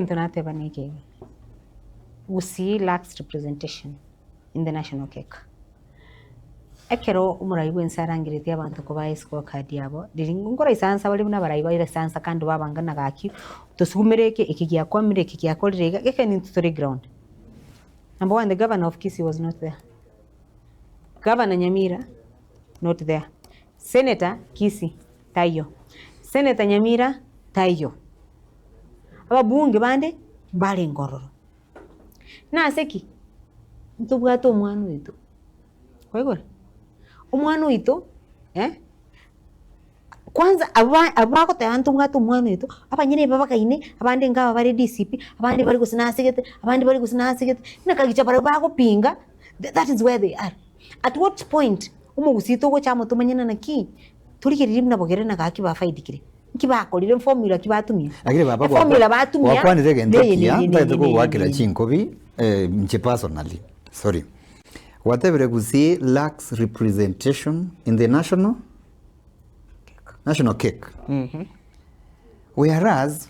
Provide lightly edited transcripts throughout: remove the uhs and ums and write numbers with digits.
Egento nateba neke iga, Gusii lacks representation in the national cake. Ekero omorai bwense arangeretie abanto kobaa escorecard yabo, riria nkoraisansa bare buna abarai bairaisansa kando babanga na gaki, tosugumere eke, eke giakwamire, eke giakorire iga, gekende intwe tore ground. Number one, the governor of Kisii was not there. Governor Nyamira, not there. Senator Kisii, taiyo. Senator Nyamira, taiyo. Ababunge bande mbarenge ororo. Nase ki? Ntobwate omwana oito, kwaigure? Omwana oito eh, kwanza abwo ba abwo bagoteba ntobwate omwana oito, abanyene babagaine, abande nkaba bare DCP, abande bare gose nasegete, abande bare gose nasegete, buna kagicha barabwo bagopinga, that is where they are. At what point omogusii togocha amo tomanyane naki, torigererie buna bogere na gaki bafaidikire. Nki bakorire formula ki batumia? Lakini baba Eformula batumia gwakwanire egento neye, ekiya neye, ntagete neye, kogwakera neye. chinkobi eh, inche personally sorry gwatebire Gusii lacks representation in the national national cake whereas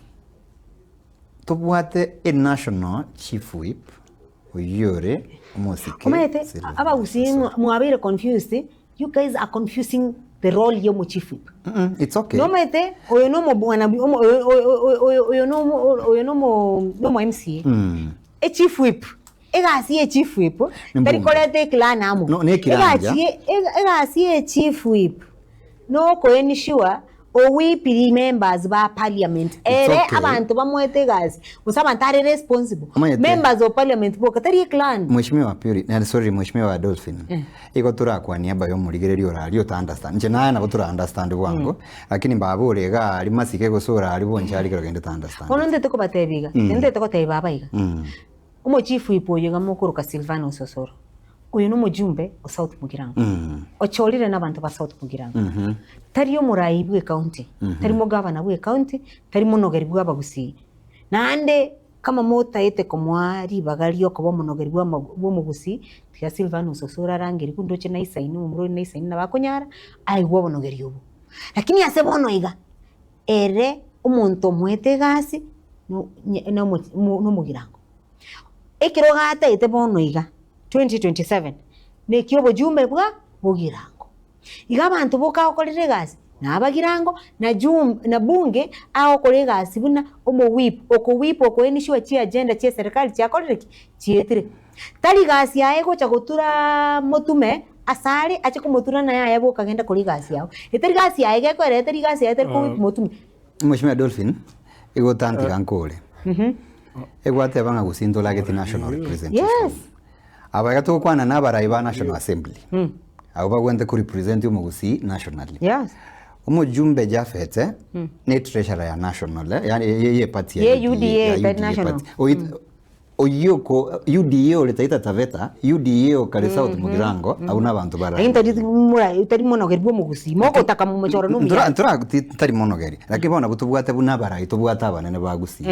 tobwate a national chief whip oyio ore omosike Omanyete Silvanus abagusii Osoro. mwabeire confused You guys are confusing the role ya omochief whip. Mm, it's okay. Nomanyete oyo nomo bwana omo- oyo- oyo- oyo- oyo- oyo nomo oyo nomo nomo MCA. Mm. Echief whip egasi ya echief whip Nimbunge. tari koreta eclan amo. No, ne ekiranja. Egasi ye- ega- egasi ya echief whip noko ensure owipiri members ba parliament ere okay. abanto bamoete egasi gose abanto are responsible Omanyete. members of parliament boka tari eclan. Mheshimiwa Puri, eh, sorry Mheshimiwa Dolphin. Igo torakwanie aba y'omorigereria oraria ota understand. Inche naye nabo tora understand bwango, lakini mbaba ore iga aria masike gose ore aria bonche aria kero kende ta understand. Bono ntete kobatebia iga, ntete gotebia baba iga, omochief whip oyo iga mokoroka Silvanus Osoro, oyo nomojumbe o South Mugirango, ochorire nabanto ba South Mugirango, tari omorai bwe ecounty, tari mogavana bwe ecounty, tari monogeri bwa abagusii, naende Kama motaete komoa ribaga ri'okoba omonogeri bw'omogusii, tiga Silvanus osore arangerigwe, ndoche naisaine, omomura oria naisaine nabo akonyara aigwe obonogeri obwo. Lakini ase bono iga, ere omonto omoete egasi nomogirango. Ekero gataete bono iga, 2027, neki obojumbe bwa bogirango. Iga abanto boka agokorera egasi na abagirango na jum na bunge agokora egasi buna omo whip, oko whip oko ensure chi agenda chie serikali chiakorire ki? Chietire. Tari gasi yaye gocha goturaa motume asare ache komotura naye aye boka genda kora egasi yago. Etari gasi yaye gekoera etari gasi yaye tari ko whip motume. Mheshimiwa Dolphin, igo otantiga nkore. Egwateba ng'a gose ntolageti national representation. Yes. Aba iga togokwana na abarai ba National Assembly, abwo bagwenerete ko represent omogusii nationally. Yes. Omojumbe Japhet ne treasurer ya national eh, yaani ye ye party ya Ye UDA, ya tari national. party. Oyi- Oyio oko UDA ore Taita Taveta, UDA okare South Mugirango, abwo na abanto bara. Lakini tari mura tari monogeri bwa omogusii, mogotaka momochoro na Ntora omuya. ntora ti- tari monogeri, lakini bono nabwo tobwate buna abarai tobwate abanene ba Gusii.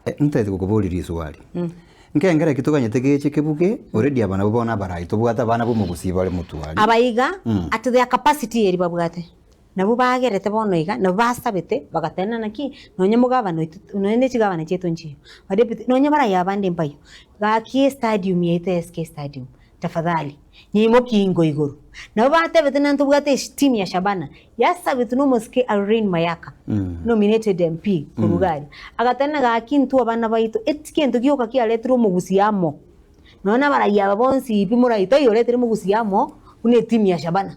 Eh, ntagete gokoboria riswali. Nkengera eki toganyete geche kebuge, already aba nabwo bono abarai tobwate abana b'omogusii bare motwari. Aba iga at their capacity eri babwate, nabwo bagerete bono iga, nabwo basabete bagatenena naki, nonye mogavana oito nonye ne chigavana chiaito nchiyo, ba deputy nonye barai abande mbayo, gaki estadium yaito ya SK stadium tafadhali nyeimokie ingo igoro. Nabo batebete na ntobwate esteam ya Shabana, yasabetwe na omosike Irene Mayaka, nominated MP korwa iga aria, agatenena gaki intwe abana baito eti kento gioka kiaretire omogusii amo, nonya na abarai aba bonsi pi morai taiyo oretire mogusii amo buna etimu ya Shabana.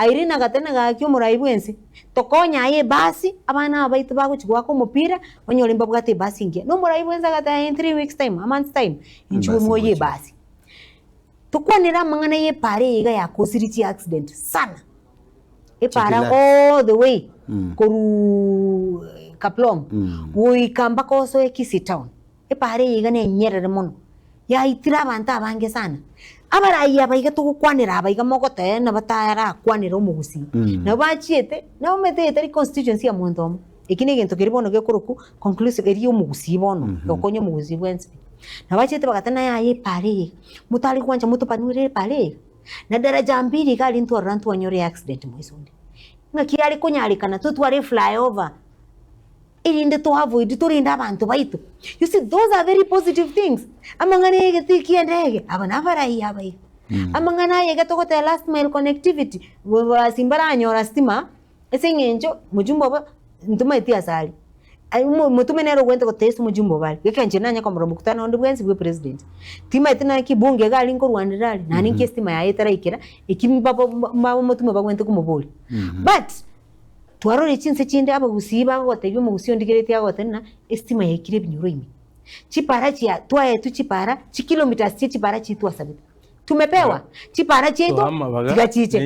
Irene agatenena gaki omorai bwensi, tokonye aye ebasi, abana aba baito bagochi goaka omopira, onyore mbabwate ebasi engiya. Na omorai bwensi agateba in 3 weeks time, a month's time, inchuo Ebasi moye ngochia. ebasi. Tokwanere amang'ana y'epaara eye iga yakosire chiaccident sana. Epaara Chikila. all the way korwa Kaplong goika mpaka osoe Kisii town. Epaara eye iga nenyerere mono, yaitire abanto abange sana. Abarai aba iga togokwanera aba iga mogoteba ng'a batarakwanera omogusii, nabo bachiete, nabo omanyete eye tari constituency ya monto omo. Eki negento keria bono gekorokwa conclusive eria omogusii bono, egokonya omogusii bwensi pi. Nabo bachete bagateba naye aye epaara eye, motare gwancha motopanure epaara eye? Na daraja mbili iga aria ntwarora ntwanyora eaccident moiso onde. Ng'aki yare konyarekana totware eflyover. Erinde to avoid torende abanto baito. You see those are very positive things. Amang'ana ya egetii kia endege, aba nabarai aba iga. Amang'ana aya iga togoteba last mile connectivity, basi mbaranyora stima ase eng'encho mojumbe obo ntomaeti ase are. Aye omo motume nere ogwente gotebia ase omojumbe obo are, geka inche nanye komorora mokutano onde bwensi bwa epresident. Timaeti naki bunge iga aria nkorwanera are, naende nki estima yaye etaraikera, eki mbabo mbabo motume bagwente komoboria. But. Twarorire chinse chinde abagusii bagogotebia omogusii ondigeretie agotebia ng'a estima yaikire ebinyoro ime. Chipara chia twaetwe chipara, chikilometers chie chipara chitwasabete. Tumepewa, chipara chiaito Toa amabaga tiga chiche.